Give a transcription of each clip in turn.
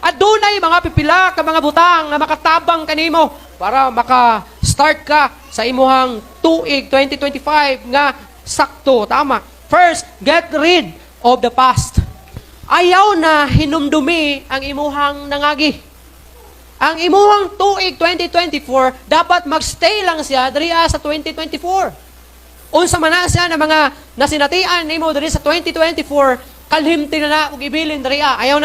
Adunay mga pipila ka mga butang nga makatabang kanimo para maka-start ka sa imuhang tuig 2025 nga sakto, tama. First, get rid of the past. Ayaw na hinumdumi ang imuhang nangagi. Ang imuhang tuig 2024, dapat magstay lang siya diri sa 2024. Unsa man na siya na mga nasinatian nimo diri sa 2024, kalimti na na ug ibilin diri. Ayaw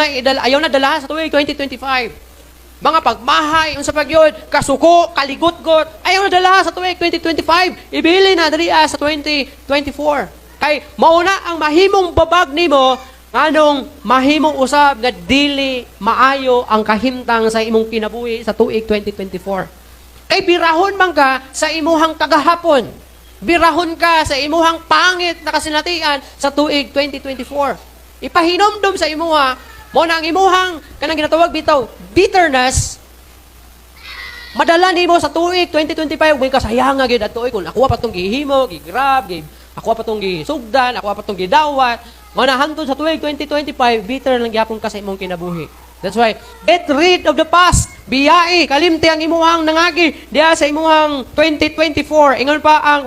na dala sa tuig 2025. Mga pagmahay, unsa pa gyud, kasuko, kaligutgot, ayaw na dala sa tuig 2025. Ibilin na diri sa 2024. Kay mauna ang mahimong babag nimo nganong mahimong usab nga dili maayo ang kahimtang sa imong kinabuhi sa tuig 2024. Kay birahon man ka sa imuhang kagahapon. Birahon ka sa imuhang pangit na kasinatian sa tuig 2024. Ipahinomdom sa imuha, mo na ang imuhang kanang ginatawag bitaw, bitterness, madala nimo sa tuig 2025. May kasayanga gyud at tuig kung ako pa tong gihimo, gigrab, gi ako pa tong gisugdan, ako pa tong gidawat. Mo na hantod sa tuig 2025, bitter lang gyapon ka sa imong kinabuhi. That's why, get rid of the past. Biyai, kalimti ang imuhang nangagi diya sa imuhang 2024. Ingon pa ang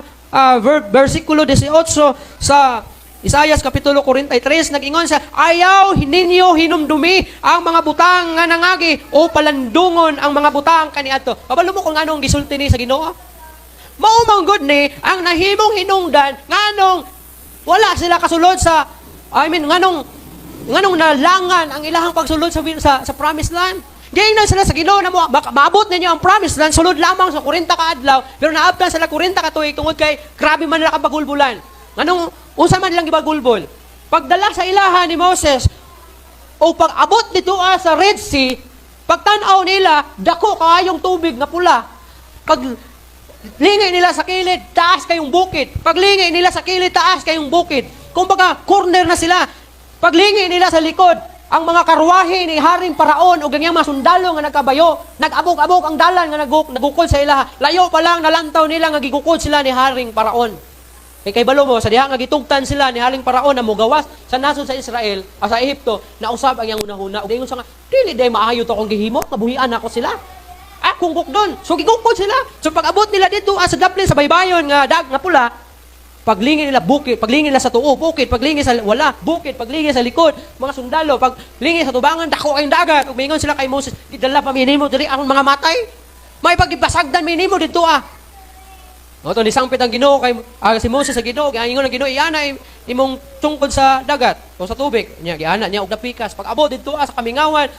versikulo 18 sa Isayas Kapitulo 43, nag-ingon siya, "Ayaw ninyo hinumdumi ang mga butang nga nangagi o palandungon ang mga butang kaniadto." Kabalo mo kung anong gisulti ni sa Ginoo? Mao man gud ni ang nahimong hinungdan nganong wala sila kasulod sa, I mean, nganong nalangan ang ilahang pagsulod sa promised land. Giingnan sila sa Ginoo na mo maabot ninyo ang promised land sulod lamang sa 40 ka adlaw, pero naabtan sila 40 ka tuig tungod kay grabe man nila kabagulbulan. Nganong unsa man lang gibagulbol? Pagdala sa ilaha ni Moses o pag-abot dito sa Red Sea, pagtan-aw nila, dako kaayong tubig nga pula. Pag lingi nila sa kilid, taas kayong bukid. Paglingi nila sa kilid, taas kayong bukid. Kumbaga, corner na sila. Paglingi nila sa likod, ang mga karwahe ni Haring Paraon o ganyang mga sundalo nga nagkabayo, nag-abog-abog ang dalan nga nagukod sa ilaha. Layo pa lang nalantaw nila nga gigukod sila ni Haring Paraon. Kay kay balo mo, sa diha nga gitugtan sila ni Haring Paraon na mugawas sa nasod sa Israel, sa Ehipto, nausab ang iyang hunahuna. Ug ingon sa nga, "Dili day maayo to akong gihimo, kabuhian ako sila. Akong gukdon." So gigukod sila. So pag abot nila dito sa daplin sa baybayon nga dag nga pula, paglingi nila, bukid, paglingi nila sa tuo, bukid, paglingi sa wala, bukid, paglingi sa likod, mga sundalo, paglingi sa tubangan, dako kayong dagat. Ug mingon sila kay Moses, "Gidala pa mi nimo diri aron mga matay. May pagibasagdan mi nimo dito ah." Mao to nisangpit ang Ginoo kay si Moses sa Ginoo, giingon ang Ginoo, "Iana imong tungkod sa dagat o sa tubig." Nya giana niya og napikas. Pag abot didto sa kamingawan,